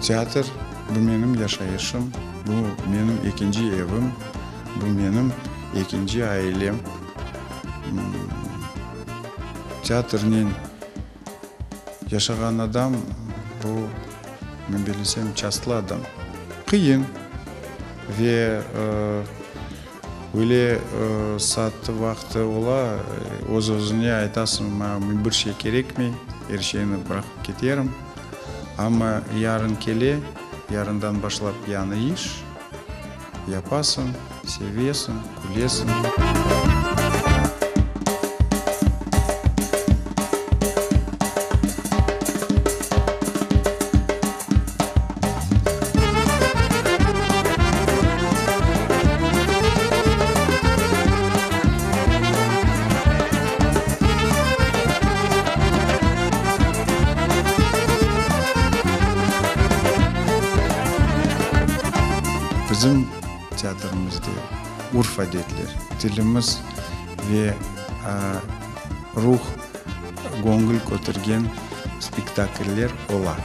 Teatr, bu menim yaşayışım, bu menim ekinci evim, bu menim ekinci ailem. Teatrnen yaşağan adam, bu, men bellesem, çastlı adam. Qıyın ve öyle saatı, vaqtı ola, öz-özüne aytasıñ, maña bir şey kerekmey, er şeyni bıraqıp keterim. Amma yarın kele, yarından başlap yañı iş yapasıñ, sevesiñ, külesiñ. Bizim teatrimizde urf-adetler, tilimiz ve ruh, göñül kötergen spektakller ola.